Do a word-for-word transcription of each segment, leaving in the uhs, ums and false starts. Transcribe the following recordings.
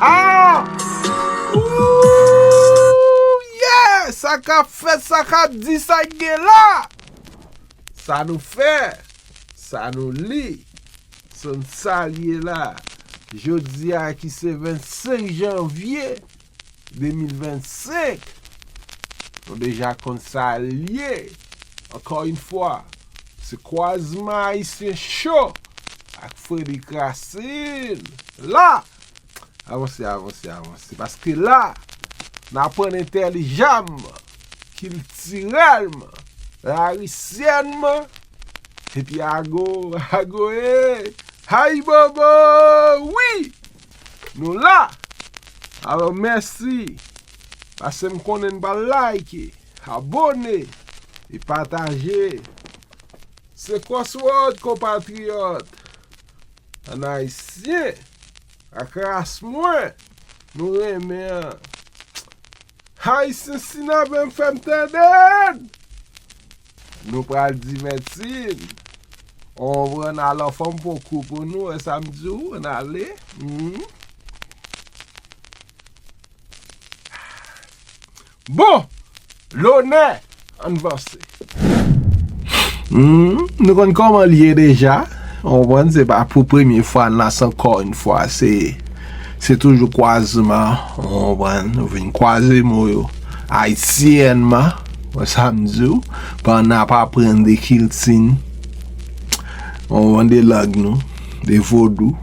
Ah! Ooh, yeah! Sa k ap fèt, sa k ap di, sa k gen la? Sa nou fè, sa nou li, se n sa l ye la. Jodi a ki se vennsenk janvye de mil vennsenk, nou deja konn sa l ye. Ankò yon fwa, se Kwazman Ayisyen Cho ak Frederick Racine la. Avanse, avanse, avanse. Paske la, n aprann entèlijanman, kiltirèlman, larisyènman, epi ago, ago, e, hay bobo, wi! Nou la! Alò, mèsi! Paske m konnen n pral like, abòne, e pataje. Se Crossroad, konpatriyòt! An ayisyen, ak ras mwen, nou renmen an. Ayisyen, si n ap fè m tande n, nou pral divèti n. Ou konprann? Alò, fò m pran kou pou nou, wè sa m di w, ann ale. Mhm. Bon, lonè, ann vanse. Hmm, nou konn kòman l ye deja. Ou konprann, se pa pou premye fwa n la, se ankò yon fwa, se, se toujou kwazman, ou konprann, nou vin kwaze mo yo ayisyènman, wè sa m di w, pandan n ap aprann de kilti n, ou konprann, de lang nou, de vodou,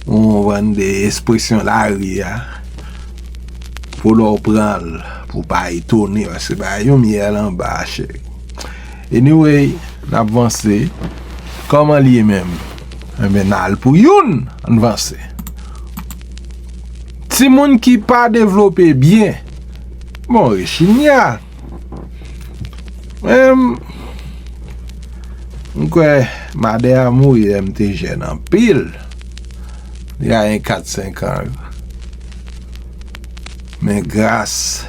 ou konprann, de ekspresyon lari a, pou lè w pran l, pou w pa etone, paske bagay yo myèl anba, cheri. Anyway, n ap vanse. Kòman l ye menm? Enben, n al pou youn, ann vanse. Timoun ki pa devlope byen. Bon, Rechinya. Menm, m kwè madanm an mouri lè m te jèn anpil. Li a gen kat senk an. Men gras,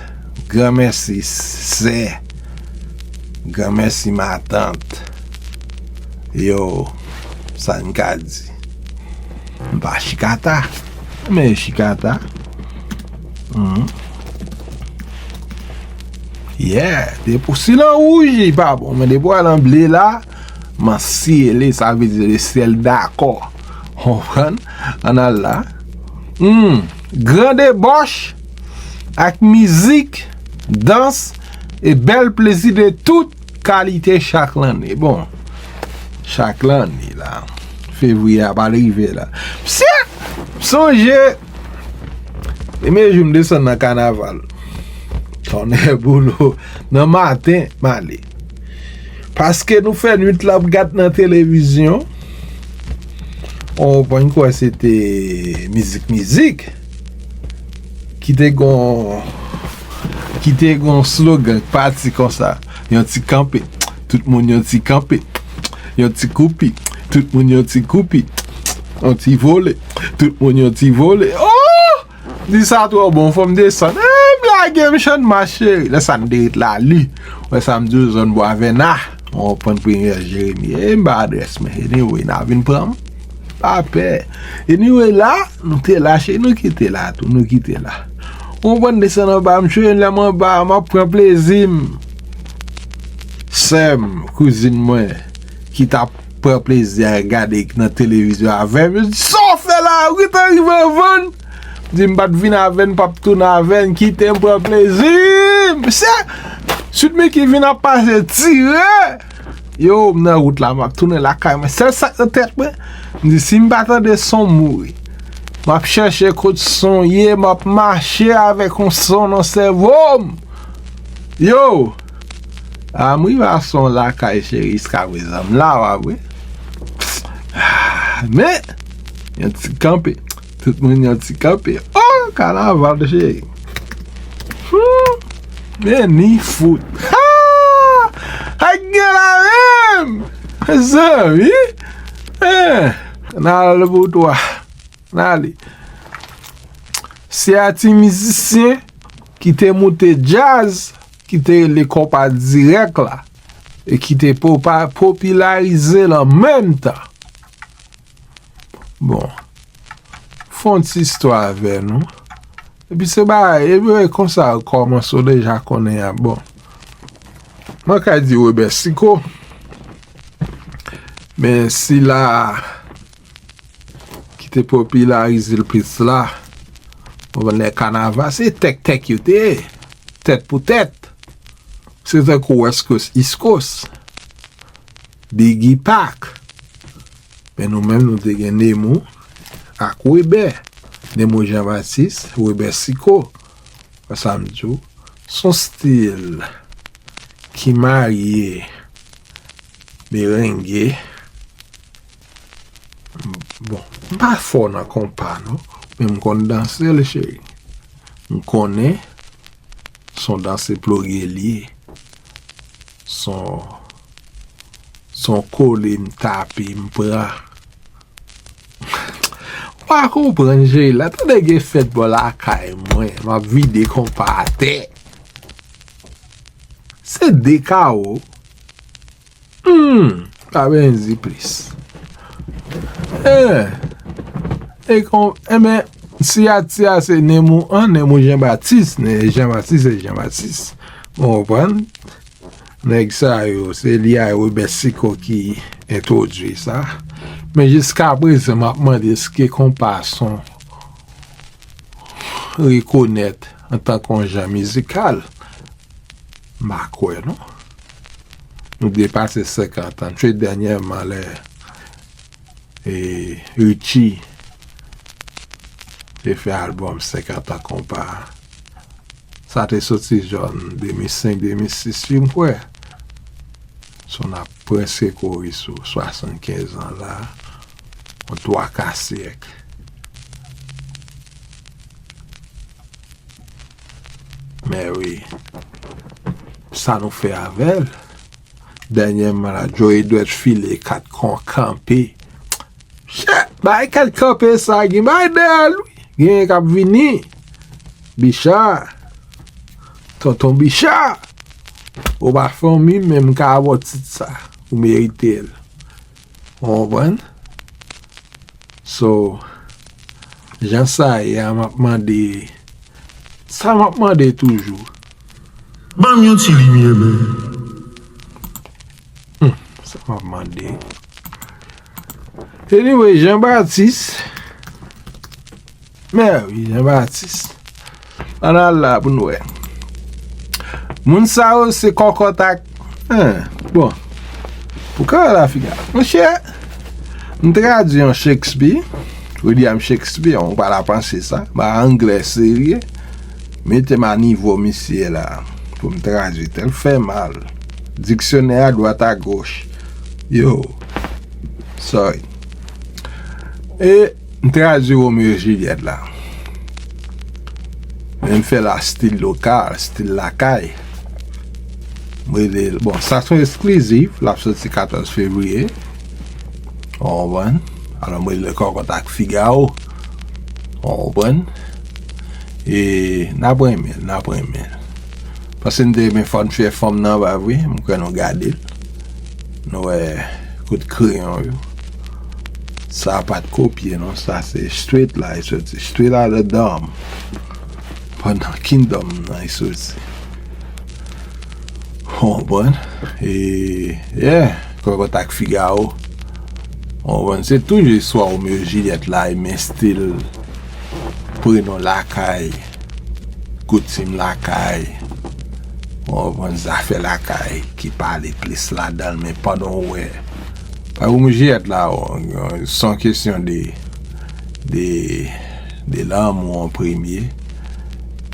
granmèsi sè, granmèsi matant. Yo, sa n ka di? M pa chikata. Men chikata. Mhm. Yeah, depi w silan wouj, li pa bon. Men depi w al an ble la, m a siyele, sa vle di le syèl dakò. Konprann? Ann al la. Hmm. Gran debòch ak mizik, dans e bèl plezi de tout kalite chak lanne. Bon, chak lanne la. Fevriye a pral rive la. Mesye, sonje, premye jou m desann nan kanaval. Tonnè boulo, nan maten, m ale. Paske nou fè nwit la ap gad nan televizyon. On pwen kwè se te mizik, mizik. Ki te gon, ki te gon slogan k pati konsa. Yon ti kanpe, tout moun yon ti kanpe. Yon ti koupi, tout moun yon ti koupi. Yon ti vole, tout moun yon ti vole. Oh! Di sa twò bon, fò m desann. Eh, m lage m chann ma cheri. Lè sa n te ret la li. Wè sa m di w, zòn Bwa Vèna. On pran premyè Jeremi. Eh, m ba adrès mwen. Anyway, n a vin pran m. Pa pè. Anyway, la, nou te la, cheri, nou kite la tou, nou kite la. On pran desann anba, m cheri, lè m anba, m ap pran plezi m. Sè m, kouzin mwen, ki t ap pran plezi a gade nan televizyon avè m. Yo di, "Sa w fè la, ou gentan rive anvan n?" M di, "M pa t vin avè n, m p ap tounen avè n, kite m pran plezi m." Mesye, Sweet Micky vin ap pase tire. Yo, m nan wout la, m ap tounen lakay mwen. Sèl sa k nan tèt mwen, m di, "Si m pa tande son, m mouri." M ap chèche kot son ye, m ap mache avèk yon son nan sèvo m. Yo! A, m rive a son lakay, cheri, jiskaprezan m la, w ap wè. Men, yon ti kanpe. Tout moun yon ti kanpe. Oh, kanaval, cheri. Hmm. Men ni fout. Ha! Ak gen la menm! Mezanmi! Eh, n al pou twa. N ale. Se a ti mizisyen ki te moute djaz, ki te rele konpa dirèk la, e ki te popa-, popilarize l an menm tan. Bon. fè yon ti istwa avè nou. Epi se bagay, epi e konsa yo kòmanse, w deja konnen a. Bon. Mwen ka di Webè Siko. Men sila ki te popilarize l plis la, ou konnen kanaval, se tèk tèk yo te ye. Tèt pou tèt. Se tankou West Coast, East Coast. Biggie Pac. Men nou menm, nou te gen Nemou ak Webè. Nemou Jean Baptiste, Webè Siko. Wè sa m di w? Se yon stil ki marye merenge. Bon, m pa fò nan konpa, non. Men m konn danse l, cheri. M konnen se yon danse ploge l ye. Se yon, se yon kole m tape, m pran. Ou pa konprann, cheri, la. Tande gen fèt bò lakay mwen. M ap vide konpa atè. Se de kawo. Hmm, pa bezwen di plis. Eh, e kon, enben, siyati a se Nemou an, Nemou Jean Baptiste, ne, Jean Baptiste se Jean Baptiste. Ou konprann? Nèg sa yo, se li a Webè Siko ki entwodui sa. Men jiska prezan, m ap mande èske konpa se yon rekonèt antanke yon jan mizikal? M pa kwè, non. Nou depase senkant an. Se dènyèman lè, e, Richie te fè albòm senkant an konpa. Sa te soti zòn de mil senk, de mil sis, wi, m kwè. So, n ap prèske kouri sou swasannkenz an la. Yon twa ka syèk. Men wi, sa nou fè avè l? Dènyèman la, Joe Edouard file kat kon kanpe. Chè, bay kat kanpe sa, gen bay dèyè l, wi. Genyen k ap vini. Bicha. Tonton Bicha. Ou pa fanmi, men m ka ba w tit sa. Ou merite l. Ou konprann? So, jan sa ye a, m ap mande, sa m ap mande toujou. Ban m yon ti limyè, man. Hmm, sa m ap mande. Anyway, Jean Baptiste. Mèwi, Jean Baptiste. Ann al la pou n wè. Moun sa yo se kòkòt ak, en, bon. Pou kara la figa. Monchè, m tradui yon Shakespeare, William Shakespeare, ou pa la panse sa, ba anglè serye. Mete m a nivo misye la pou m tradui tel. Fè mal. Diksyonè a dwat a goch. Yo. Sorry. E m tradui Romeo e Juliet la. Men m fè l a stil lokal, stil lakay. M rele l, bon, sa se yon eksklizif, l ap soti katòz fevriye. Ou konprann? Alò, m rele l Kòkòt ak Figawo. Ou konprann? E n ap renmen l, n ap renmen l. Paske n te renmen fò n fè fanm nan, pa vre? M kwè nou gade l. Nou wè kout kreyon yo. Sa pa t kopye, non. Sa se straight la, li soti. Straight out of Dom. Pandan Kingdom nan, li soti. Ou konprann? E, yeah, Kòkòt ak Figawo. Ou konprann? Se toujou istwa Romeo Juliet la, e men stil prenon lakay, koutim lakay, ou konprann, zafè lakay ki pale plis ladan l, men pandan w wè, pa Romeo Juliet la, se yon kesyon de, de, de lanmou an premye,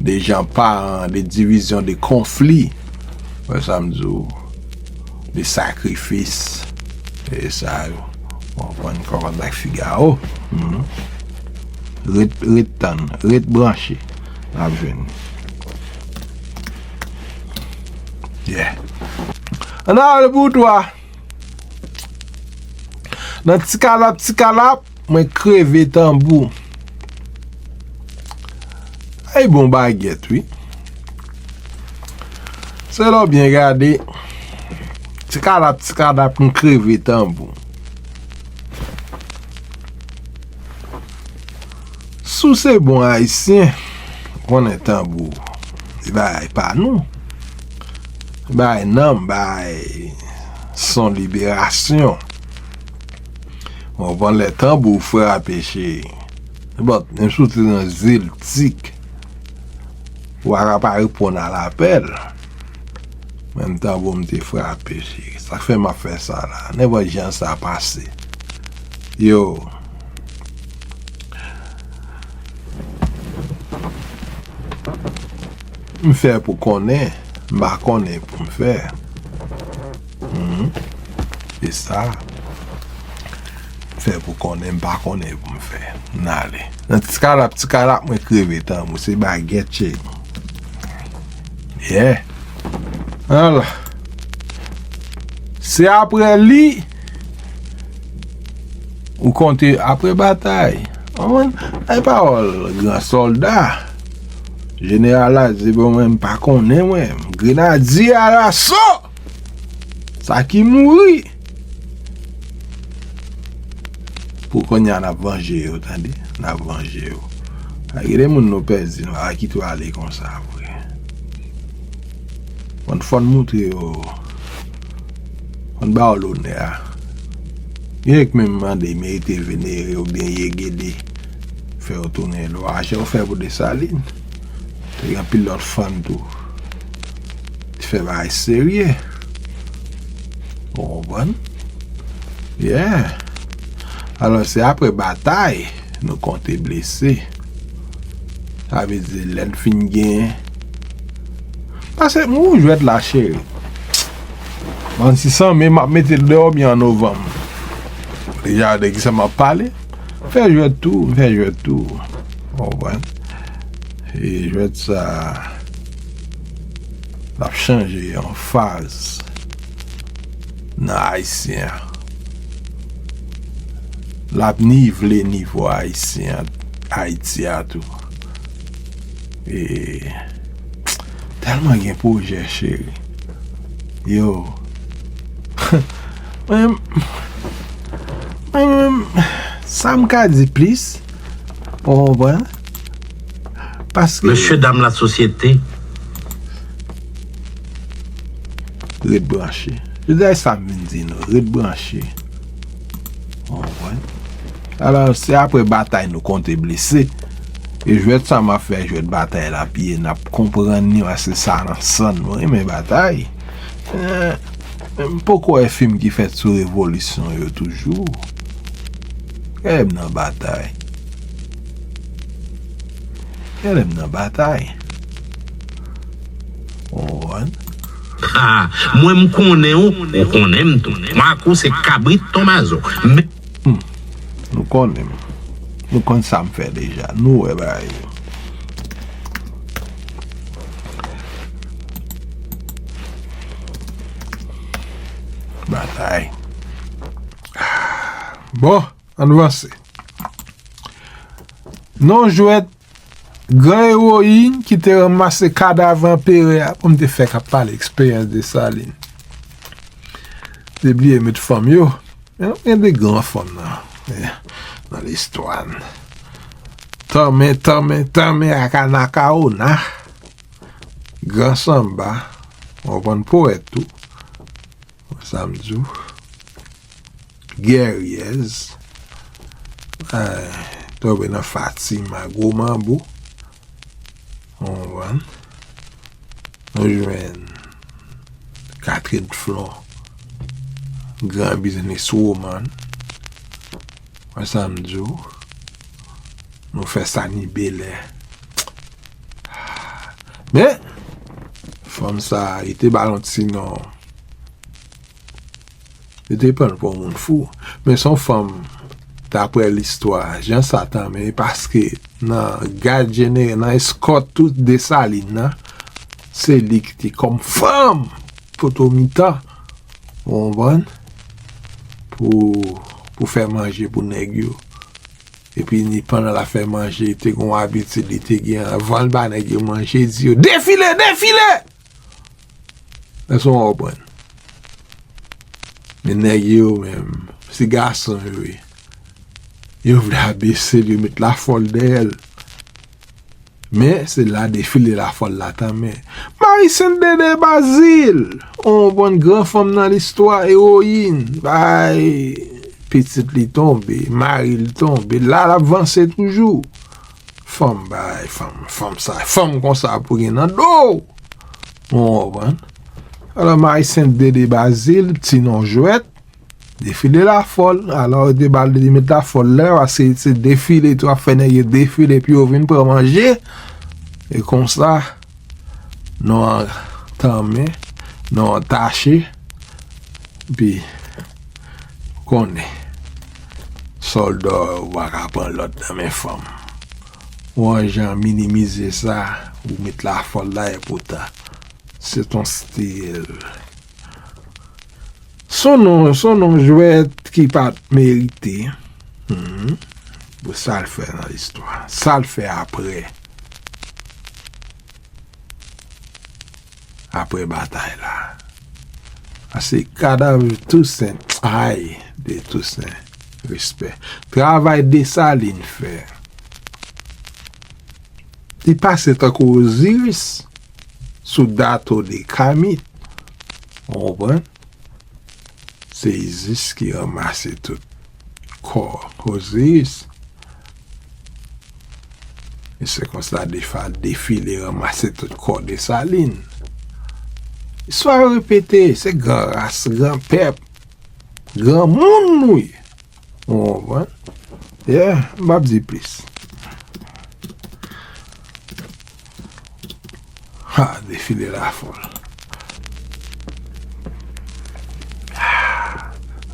de jan paran, de divizyon, de konfli, wè sa m di w, de sakrifis, e sa yo. Bon, pran Kòkòt ak Figawo. Mhm. Ret, ret tann, ret branche. N ap jwenn. Yeah. Ann ale pou twa. Nan ti kalap, ti kalap, mwen kreve tanbou. Ay bon bagèt, wi. Se lè w byen gade, ti kalap, ti kalap, m kreve tanbou. Ou se bon Ayisyen, ou konnen tanbou, se bagay pa nou. Bagay nanm, bagay son liberasyon. Ou konprann lè tanbou frape, cheri. Nenpòt, menm si w te nan Ziltik, ou pa ka pa reponn a lapèl. Menm tanbou m te frape, cheri. Sa k fè m ap fè sa la. Nenpòt jan sa pase. Yo. M fè pou konnen, m pa konnen pou m fè. Mhm. Se sa. M fè pou konnen, m pa konnen pou m fè. M ale. Nan ti kalap, ti kalap, mwen kreve tanbou. Se bagèt, cheri. Yeah. Ala. Se apre li, ou konte apre batay. Konprann? Ay pawòl gran sòlda. Jeneral la di, bon, mwen, m pa konnen, mwen. Grenadye alaso! Sa ki mouri. Pou kounye a, n ap vanje yo, tande? N ap vanje yo. Ay, gen de moun nou pèdi, nou pa kite yo ale konsa, vre. Fò n, fò n moutre yo. Fò n ba yo lonè a. Gen k menm mande merite venere oubyen yegede. Fè yo tounen lwa. Jan yo fè pou Desalin. Te gen anpil lòt fann tou. Te fè bagay serye. Ou konprann? Yeah. Alò, se apre batay, nou konte blese. Sa vle di, lè n fin genyen. Pase, m gon jwèt la, cheri. Bann sisan, men m ap mete l deyò byen an novanm. Deja, de ki sa m ap pale? M fè jwèt tou, m fè jwèt tou. Ou konprann? E jwèt sa, l ap chanje yon faz nan Ayisyen an. L ap nivle nivo Ayisyen an, Ayiti a tou. E tèlman gen pwojè, cheri. Yo. Mwen, mwen, mwen, sa m ka di plis? Ou konprann? Paske Mesye dam lasosyete. Ret branche. Se dèyè sa m vin di nou, ret branche. Ou konprann? Alò, se apre batay nou konte blese. E jwèt sa m ap fè, jwèt batay la, piye n ap konprann li, paske sa nan san nou. Renmen batay. Eh, m poko wè fim ki fèt sou revolisyon yo toujou. Gade m nan batay. Gade m nan batay. Ou konprann? Ha, mwen m konnen w, ou konnen m tou. Mwen ak ou se kabrit Tomazo. Men Hmm. Nou konnen m. Nou konn sa m fè deja. Nou wè bagay yo. Batay. Bon, ann vanse. Non jwèt gran ewoyin ki te ranmase kadav anperè a, pou m te fè k ap pale eksperyans Desalin. Te bliye met fanm yo. Men nou gen de gran fanm nan, eh, nan listwa n. Tanmen, tanmen, tanmen ak Anakaona. Gran sanba. Ou konprann, powèt tou. Sa m di w. Gèryèz. Eh, tonbe nan Fatima, gwo manbo. Ou konprann? Nou jwenn Catherine Flon, gran biznis woman. Wè sa m di w? Nou fè Sani Belè. Men, fanm sa, li te ba l yon ti non. Yo te pran l pou yon moun fou. Men se yon fanm, daprè listwa, jan sa tanmen, paske nan gad jenere, nan eskòt tout Desalin nan, se li ki te kòm fanm poto mitan, ou konprann? Pou, pou fè manje pou nèg yo. Epi ni pandan l ap fè manje, te gon abitid li te gen, anvan l ba nèg yo manje, di yo, "Defile, defile!" Èske w konprann? Men nèg yo menm, se gason yo ye. Yo vle abese l, yo met lafòl dèyè l. Men se la defile lafòl la tanmen. Marie Sainte Dédé Bazile, ou konprann, gran fanm nan listwa, ewoyin, bay pitit li tonbe, mari l tonbe, la l ap vanse toujou. Fanm bay, fanm, fanm sa, fanm konsa pou gen nan do w. Ou konprann? Alò, Marie Sainte Dédé Bazile, ti non jwèt, defile lafòl. Alò, yo te ba l, li met lafòl la, paske se defile tou, ap fè nèg yo defile, epi yo vin pran manje. E konsa, non an tanmen, non an tache, epi konnen, sòlda w pa ka pran lòd nan men fanm. Ou an jan minimize sa, ou met lafòl la, epoutan, se ton stil. Son non, son non jwèt ki pa t merite. Hmm. Pou sa l fè nan listwa. Sa l fè apre. Apre batay la. Paske kadav Tousen, ay, de Tousen, respè. Travay Desalin fè. Li pase tankou Oziris sou dato de Kamit. Ou konprann? Se Izis ki ranmase tout kò Oziris. E se konsa defa defile ranmase tout kò Desalin. Istwa yo repete, se gran ras, gran pèp, gran moun nou ye. Ou konprann? Yeah, m p ap di plis. Ha, defile lafòl.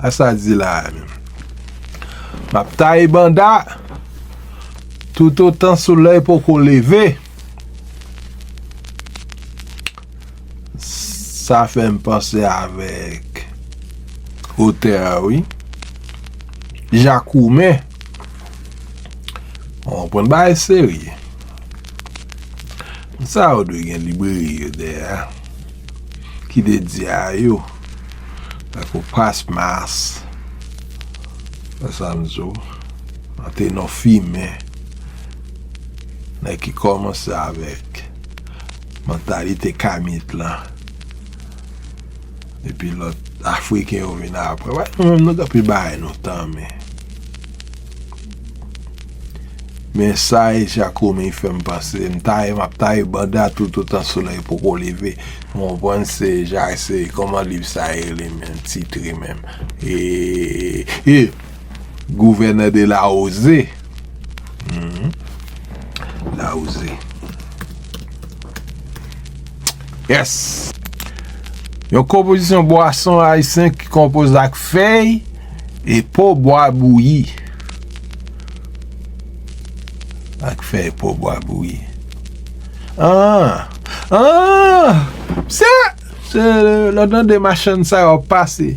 A sa di la a menm. M ap taye banda toutotan solèy poko leve. Sa fè m panse avèk otè a, wi. Jakoumen. Ou konprann, bagay serye. Sa yo dwe gen libreri yo dèyè a, ki dedye a yo. Tankou Pras Mas, wè sa m di w, Antenon Fimen, nèg ki kòmanse avèk mantalite Kamit lan. Epi lòt Afriken yo vin apre. Wè, nou menm nou t ap bay nou tanmen. Men sa e Jakoumen fè m panse. M taye, m ap taye banda toutotan solèy poko leve. Ou konprann, se Ja, se kòman liv sa rele menm, titre menm. E, e, Gouvènè de Lawouze. Mhm. Lawouze. Yes! Yon konpozisyon bwason ayisyen ki konpoze ak fèy e po bwa bouyi. Ak fèy po bwa bouyi. Ah! Ah! Se, se lè w tande machann sa yo ap pase.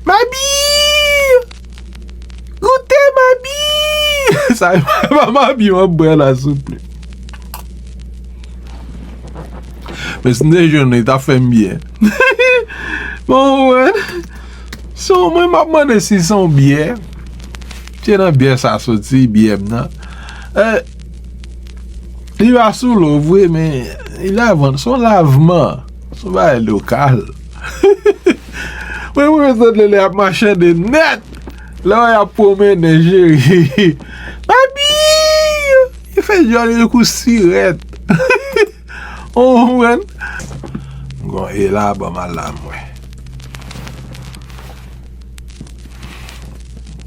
Mabi! Goute mabi! Sa e pa mabi w ap bwè la, souple. Men si m te jwenn li, li t ap fè m byen. Bon, wè. So, mwen, m ap mande si se yon byè. Se nan byè sa soti, byè m nan. Eh, li pa sou lo vre, men li lavan, se yon lavman. Se yon bagay lokal. Mwen, mwen, tande lè y ap machande nèt. Lè y ap pwomennen, jere. Mabi! Li fè djòl li kou sirèt. Ou konprann? Gon e la, ban m al la, mwen.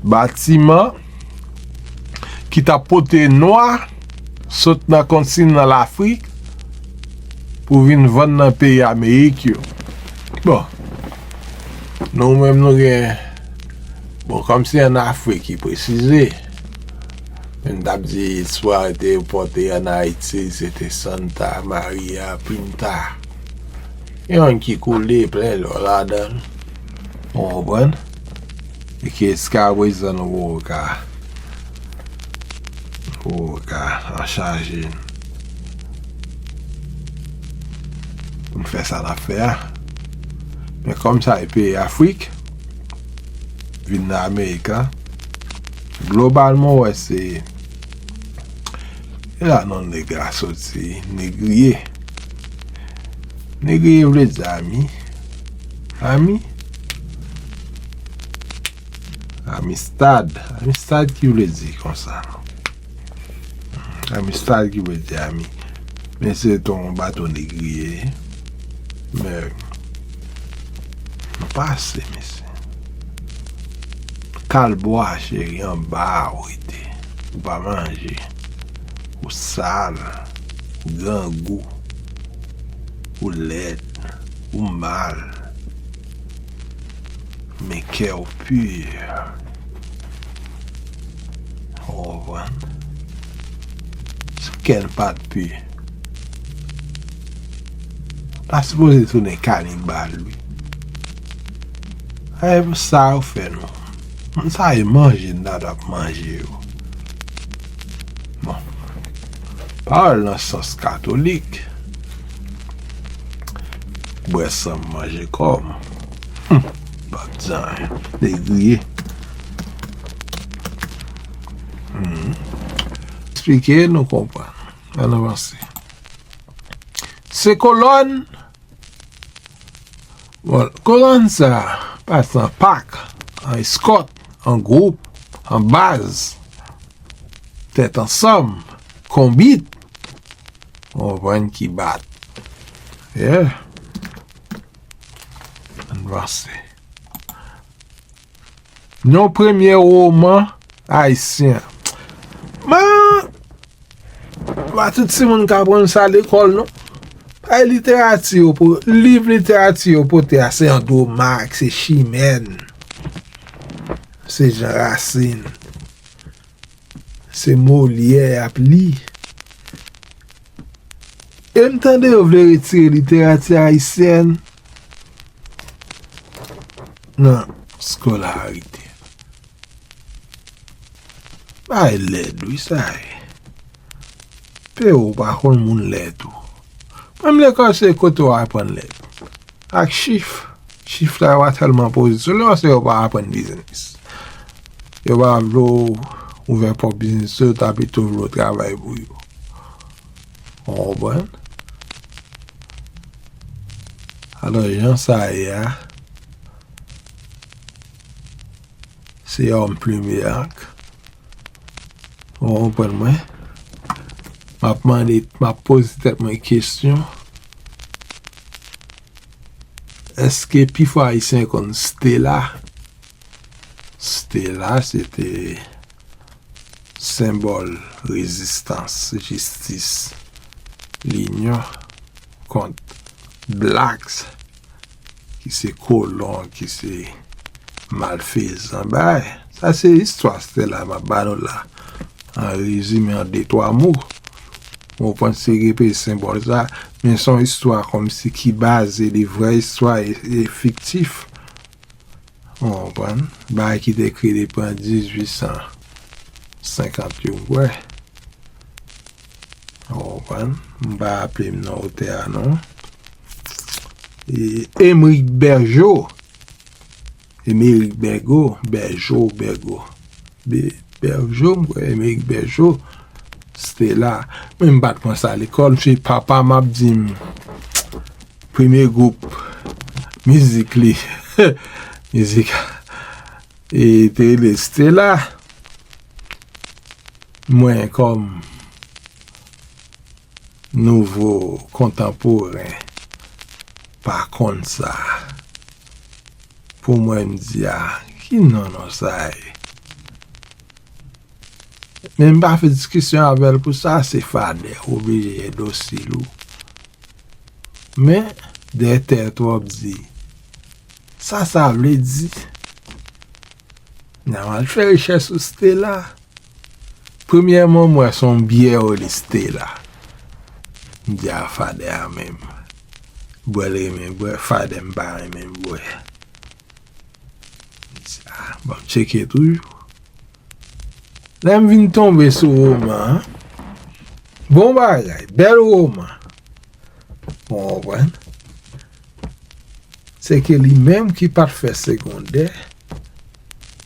Batiman ki t ap pote nwa sot nan kontinan Lafrik pou vin vann nan peyi Amerik yo. Bon, nou menm nou gen, bon, kòmsi ann Afrik ki presize, men m t ap di istwa te pòte ann Ayiti, se te Santa Maria Pinta. Yon ki koule plen lò ladan l. Ou konprann? E ke jiskaprezan nou poko ka, nou poko ka anchaje n pou n fè sa n ap fè a. Men kòm sa e peyi Afrik, vin nan Amerik la, globalman, w wè se E la non nèg la soti, Negriye. Negriye vle di ami. Ami? Amistad. Amistad ki vle di konsa. Amistad ki vle di ami. Men se ton bato Negriye. Men, nou pase, mesye. Kalbwa, cheri, anba a ou rete. Ou pa manje. Ou sal. Ou grangou. Ou lèd. Ou mal. Men kè w pi. Ou konprann? Si kè l pa t pi, pa sipoze tounen kanibal, wi. E sa yo fè nou. Moun sa yo manje n ta dwe ap manje yo. Bon. Pawòl nan sans katolik. Bwè san m, manje kò m. Hum, pa bzwen. Negriye. Hmm. Eksplike, nou konprann. Ann avanse. Se kolòn. Bon, kolòn sa, pa egzanp, pak, an eskòt, an gwoup, an baz, tèt ansanm, konbit, ou konprann, ki bat. Yeah. Ann vanse. Yon premye woman ayisyen. Men, pa tout timoun ka aprann sa lekòl, non. Pa literati yo po-, liv literati yo pote a, se Andro Mak, se Chimèn, se Jan Rasin, se Molyè y ap li. E m tande yo vle retire literati ayisyèn nan skolarite. Bagay lèd, wi, sa ye. P O pa konn moun lèd tou. Menm lekòl se kote w aprann lèd. Ak chif, chif la yo pa tèlman pozitif. Lè yo se yo pa aprann biznis. Yo pa vle w ouvè pwòp biznis yo, yo ta pito vle w travay pou yo. Ou konprann? Alò, jan sa ye a, se yon plimeyak. Ou konprann mwen? M ap mande, m ap poze tèt mwen kesyon. Èske pifò Ayisyen konn Stella? Stella, se te senbòl rezistans, jistis, linyon kont blacks, ki se kolon, ki se malfezan. Bay, sa se istwa Stella m ap ba nou la. An rezime, an de twa mo. Ou konprann, se repe senbòl sa, men se yon istwa kòmsi ki baze de vrè istwa e, e fiktif. Ou konprann? Bagay ki te ekri depi an dizuit san senkant yo, m kwè. Ou konprann? M pa raple m non otè a, non. E Emeric Bergeau. Emeric Bergeau, Bergeau, Bergeau. Be-, Bergeau, m kwè, Emeric Bergeau. Stella. Mwen, m pa t pran sa lekòl. Se papa m ap di m. Premye gwoup mizik li. Mizik. E te rele Stella. Mwen, kòm nouvo kontanporen, pa konn sa. Pou mwen, m di, a, ki non non sa ye? Men m pa fè diskisyon avè l pou sa, se fadè, ou oblije dosil ou. Men, dèyè tèt ou ap di, sa sa vle di? N a mal fè rechèch sou Stella. Premyèman, m wè se yon byè yo rele Stella. M di, a, fadè a menm. Bwè l renmen bwè, fadè m pa renmen bwè. M di, a, bon, tcheke toujou. Lè m vin tonbe sou woman an, bon bagay, bèl woman. Ou konprann? Se ke li menm ki pa t fè segondè,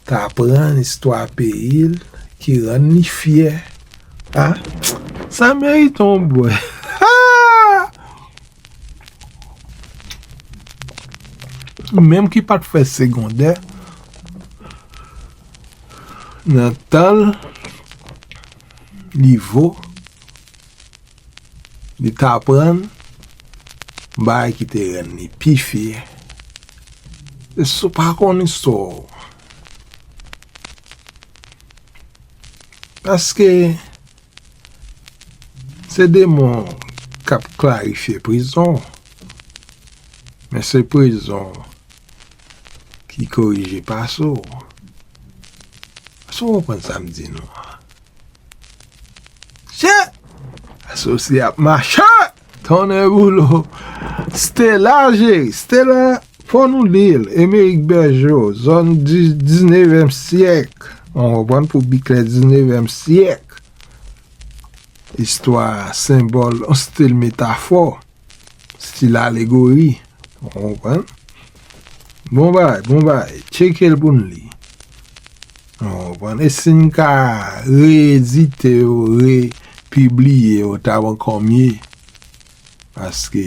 t aprann istwa peyi l, ki rann li fyè. Ah, sa merite yon bwè. Ou menm ki pa t fè segondè, nan tan l, li vo, li t aprann bagay ki te rann li pi fyè. E si w pa konn istwa w, paske se demon k ap klarifye prizon, men se prizon ki korije pase w. Èske w konprann sa m di nou an? Chè! Asosye ap mache! Tonnè boulo! Stella, jeri, Stella, fò nou li l. Emeric Bergeau, zòn di, diznevèm syèk. Ou konprann, pou bi klè, diznevèm syèk. Istwa, senbòl, yon stil metafò, stil alegori. Ou konprann? Bon bagay, bon bagay. Tcheke l pou n li. Ou konprann? E si n ka reedite yo, repibliye yo, t ap ankò mye. Paske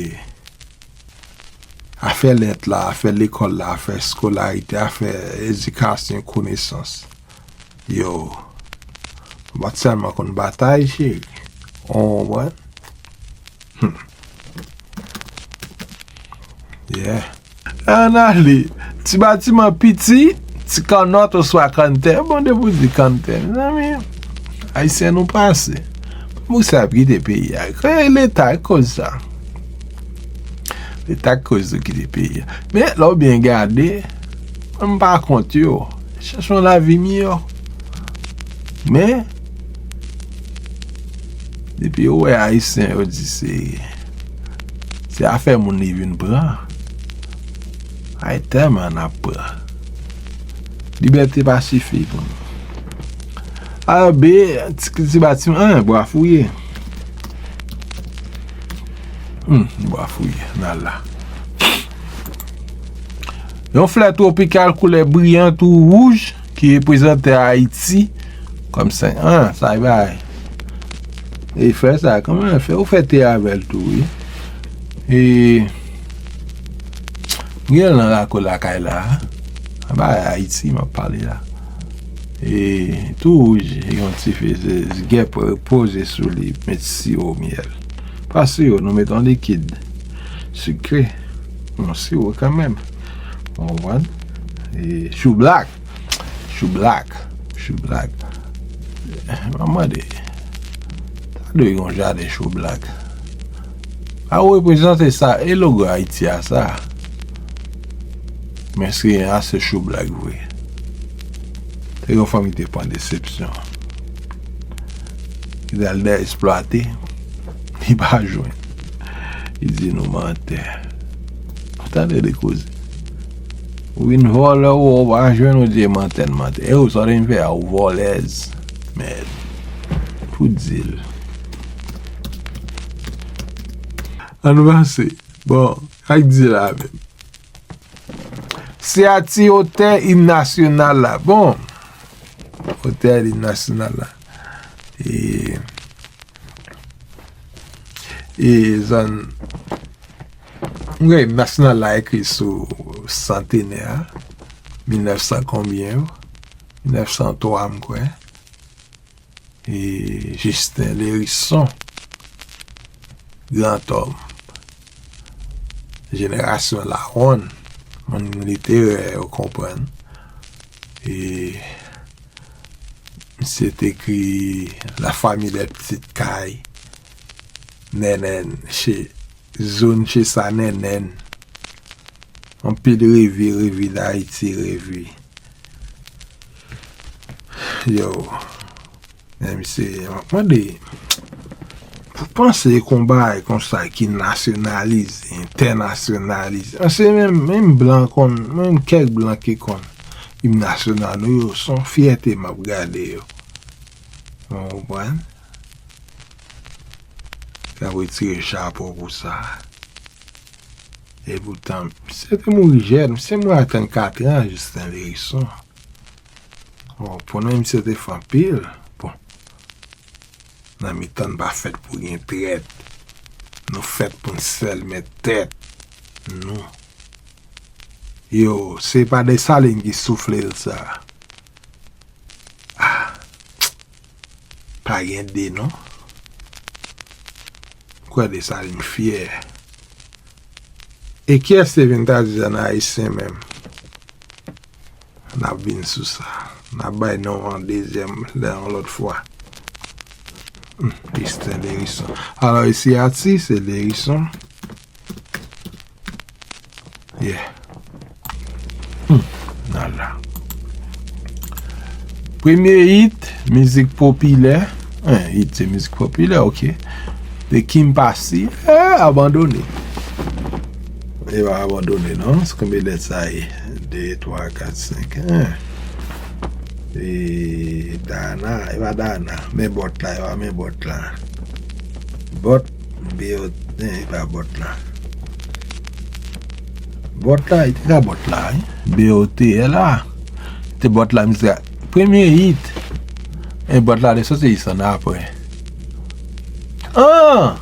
afè lèt la, afè lekòl la, afè eskolarite, afè edikasyon, konesans, yo, m pa t sèlman konn batay, cheri. Ou konprann? Hmm. Yeah. Ann ale. Ti batiman piti, ti kannòt oswa kanntè. Bon, depi w di kanntè, mezanmi, Ayisyen nou pase. Pou sa ap kite peyi a. Kè Leta k koz sa. Leta k koz yo kite peyi a. Men, lè w byen gade, m pa kont yo. Chèche yon lavi miyò. Men, depi yo wè Ayisyen, yo di se, se afè moun li vin pran. Ay, tèlman n ap pran. Libète pa sifi pou nou. A, B, ti, ti batiman, an, bwa fouye. Hmm, bwa fouye, n al la. Yon flè twopikal koulè briyan tou wouj ki reprezante Ayiti kòm sen, an, sa e bay. E fè sa, kòman fè? Ou fè te avè l tou, wi. E, gen nan lakou lakay la. Anba Ayiti, m ap pale la. E tou wouj, e yon ti fe, se, se gen poze sou li, met siwo myèl. Pa siwo, nou met yon likid sikre. Yon siwo kanmenm. Ou konprann? E choublak. Choublak. Choublak. M ap mande. Sa dwe gen yon jaden choublak. A reprezante sa, e logo Ayiti a sa. Men se gen ase choublak vre. Te gen yon fanm ki te pran desepsyon. Li t al dèesplwate, li pa jwenn. Li di nou mantè. Tande de koze. Ou vin vòlè, ou, ou pa jwenn, ou di e mantè n mantè. E ou sa w te vin fè a, ou vòlèz. Men, pou di l. Ann vanse. Bon, ak di la menm. Siyati otè im nasyonal la. Bon, otè im nasyonal la. E, e zòn, m kwè im nasyonal la ekri sou santenè a. Mil nèf san konbyen yo? Mil nèf san twa, m kwè. E Justin Lherisson, gran òm, jenerasyon Lawonn, moun literè yo konprann. E misye te ekri La famille des petites cailles, Nènèn, che, zòn che sa Nènèn. Anpil revi, revi Dayiti, revi. Yo, men misye, m ap mande, pou panse konba konsa ki nasyonalize, entènasyonalize, se menm, menm blan konn, menm kèk blan ki konn im nasyonal nou yo, se yon fyète m ap gade yo. Ou konprann? N ap retire chapo pou sa. Epoutan, misye te mouri jèn. Misye mouri a trannkat an, Justin Lherisson. Bon, pou nou, misye te fè anpil. Bon. Nan mitan n pa fèt pou gen trèt. Nou fèt pou n sèl mèt tèt nou. Yo, se pa Desalin ki soufle l sa. Ah, pa gen de non. Kwè Desalin fyè. E kiyès te vin tradui an ayisyen menm? N ap vin sou sa. N ap bay non an dezyèm lè yon lòt fwa. Hmm, Justin Lherisson. Alò, isi ati, se Lherisson. Yeah. Hmm, nan la. Premye hit, mizik popilè. Hein, hit se mizik popilè, ok. De Kim Passy. Eh, abandone. E pa abandone, non. Se konbyen lèt sa ye? De, twa, kat, senk. Hein. E Dana, e pa Dana. Men bòt la, e pa men bòt la. Bòt, B O T, e pa bòt la. Bòt la, e te ka bòt la, wi. B O T L la. Te bòt la, mizik la. Premye hit. E bòt la, te soti hit sa nan apre. Ah!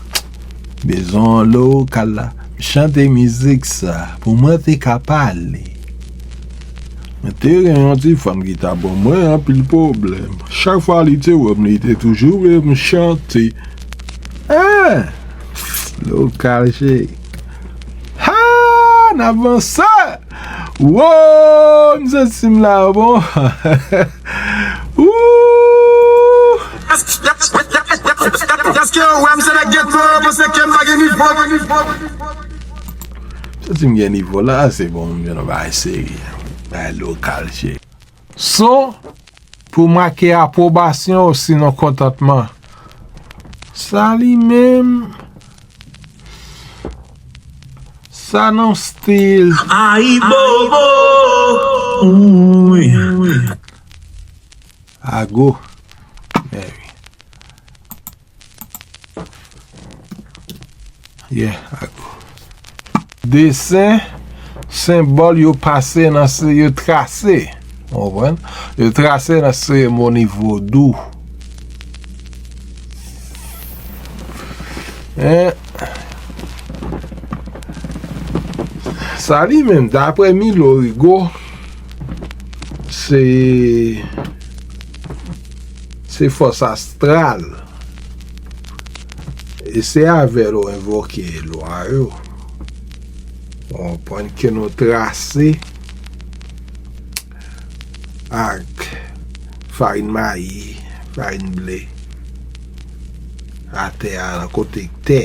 Bezwen lokal la. M chante mizik sa pou mwen te ka pale. Mwen te gen yon ti fanm ki ta ban mwen anpil pwoblèm. Chak fwa li te wè m, li te toujou vle m chante. Hein! Lokal cheri. Ha! N ap vanse! Wo! M santi m la, bon. Ooh! Èske yo wè m se nèg geto, yo panse ke m pa gen nivo? M santi m gen nivo la, se bon, m jwenn yon bagay serye. Bagay lokal, cheri. Son pou make apwobasyon osinon kontantman. Sa li menm, sa nan stil. Ayibobo. Wi. Ago. Mèri. Yeah, ago. Desen, senbòl yo pase nan se, yo trase. Ou konprann? Yo trase nan seremoni vodou. Hein? Sa li menm, daprè Milo Rigo, se, se fòs astral. E se avè l ou envoke lwa yo. Ou konprann ke nou trase ak farin mayi, farin ble, atè a nan kote tè.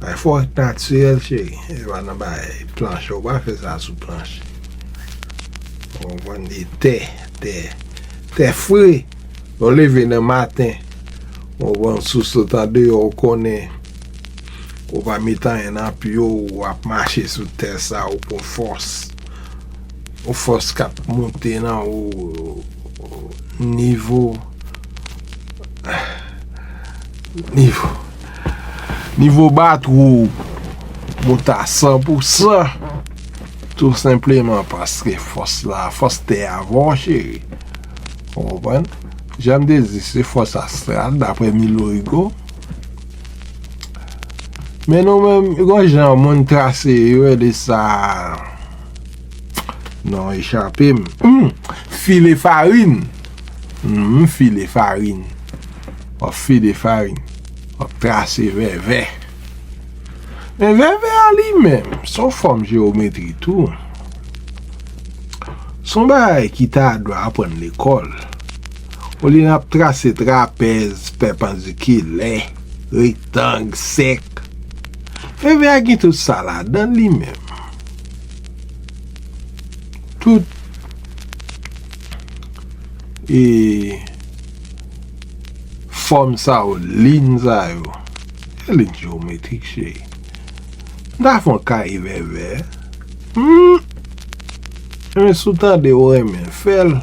Ay, fò natirèl, cheri. E pa nan bay planche, ou pa fè sa sou planche. Ou konprann? E tè, tè, tè fre. Ou leve nan maten, ou pran sous ou tan deyò, ou konnen ou pa met anyen nan pye w, w ap mache sou tè sa, ou pran fòs. Yon fòs k ap monte nan ou, nivo, nivo, nivo batri w monte a san pou san. Tou senpleman paske fòs la, fòs tè a avè w, cheri. Ou konprann? Jan m te di, se fòs astral, daprè Milo Rigo. Men nou menm, gon jan moun trase, yo rele sa, non, e chape m. Hmm, file farin. Hmm, file farin. W ap file farin. W ap trase vèvè. Men vèvè a li menm, se yon fòm jewometri tou. Se yon bagay ki ta dwe aprann lekòl. Olye n ap trase trapèz, pèpandikilè, rektang, sèk. Vèvè a gen tout sa ladan li menm. Tout, e, fòm sa yo, lin sa yo. Se lin jewometrik, cheri. M ta fè yon kare vèvè. Hmm. Men si w tande w renmen fè l,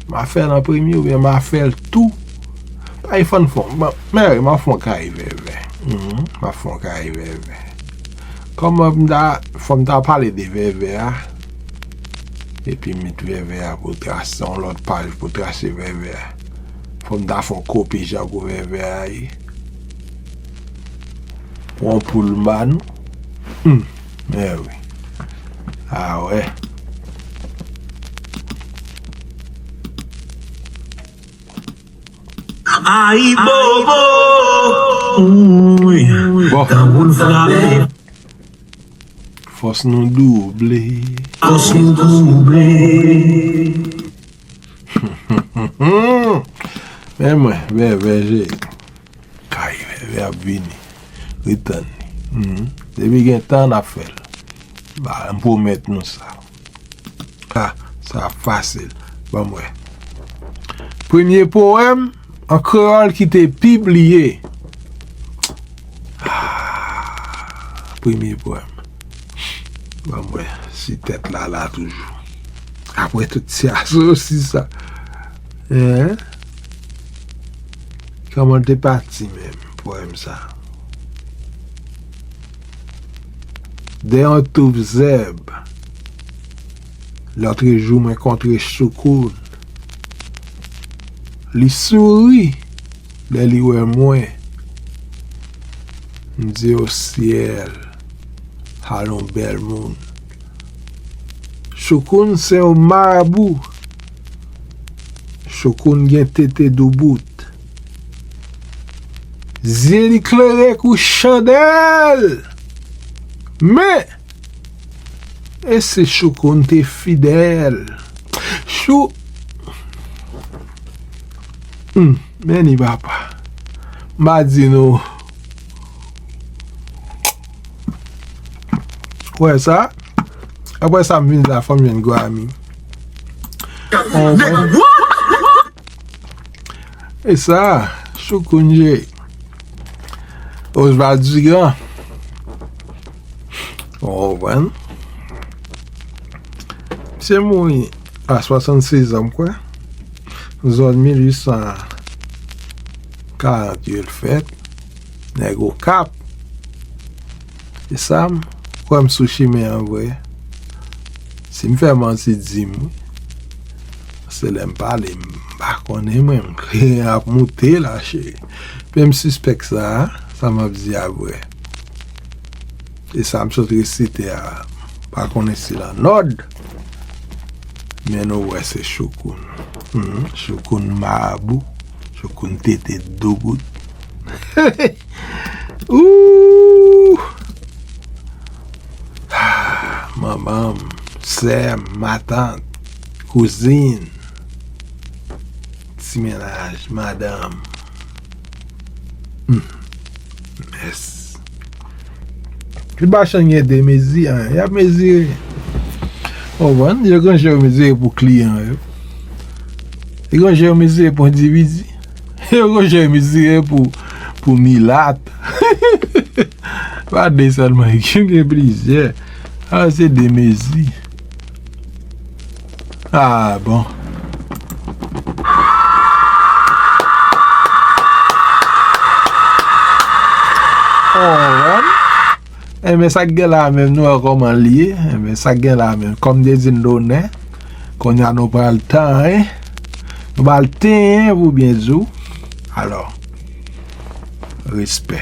m a fè l an premye oubyen m a fè l tou. Pa fè n fon. Bon, men m a fè yon kare vèvè. Mhm, m a fè yon kare vèvè. Kòman m ta, fò m ta pale de vèvè a? Epi m met vèvè a pou trase, yon lòt paj pou trase vèvè a. Fò m ta fè yon kopi jan pou vèvè a ye. Yon poul m ba nou. Hmm. Mè wi. A wè. Ayibobo. Wi. Bon. Tankou l frape. Fòs nou double. Fòs nou double. Men mwen, vèvè jere. Kay vèvè ap vini. Ret tann li. Mhm. Depi gen tan, n ap fè l. Ba, m pwomèt nou sa. Ah, sa fasil. Ban m wè. Premye powèm an kreyòl ki te pibliye. Ah, premye powèm. Ban m wè si tèt la la toujou. Apre tout ti asosi sa. Hein? Kòman l te pati menm, powèm sa? Dè yon touf zèb, lòtrejou mwen kontre Choukoun. Li souri lè li wè mwen. M di, o syèl, al yon bèl moun. Choukoun se yon marabou. Choukoun gen tete doubout. Zye li klere kou chandèl. Men, e si Choukoun te fidèl? Chou-, hmm, men ni papa. M a di nou. Wè sa? Apre sa, m vin la, fò m jwenn Grammy. Ou konprann? E sa, Choukoun je. Oswald Dugan. Ou konprann? Misye mouri a swasannsez an, m kwè. Zòn mil uit san karant yo l fèt. Nèg Okap. E sa m kwè m sou chimen an vre. Si m fè manti, di m wi. Paske lè m pale, m pa konnen mwen, m ap moute la, cheri. Men m sispèk sa, sa m ap di a vre. E sa m sot resite a, m pa konnen si l annòd. Men nou wè se Choukoun. Mhm, Choukoun marabou, Choukoun tete doubout. Ooh! Manman m, sè m, matant, kouzin, ti mennaj, madanm. Hmm. Mès. Pi ba chan gen de mezi, en, y ap mezire. Ou konprann? Yo gen jan yo mezire pou kliyan yo. Yo gen jan yo mezire pou endividi. Yo gen jan yo mezire pou, pou milat. Pa de sèlman, yo gen plizyè. A, se de mezi. Ah, bon. Alright. Enben, sa k gen la menm, nou wè kòman l ye. Enben, sa k gen la menm. Kòm m te di n lonè, kounye a nou pral tan, en. Nou pral ten, en, pou byen di w. Alò, respè.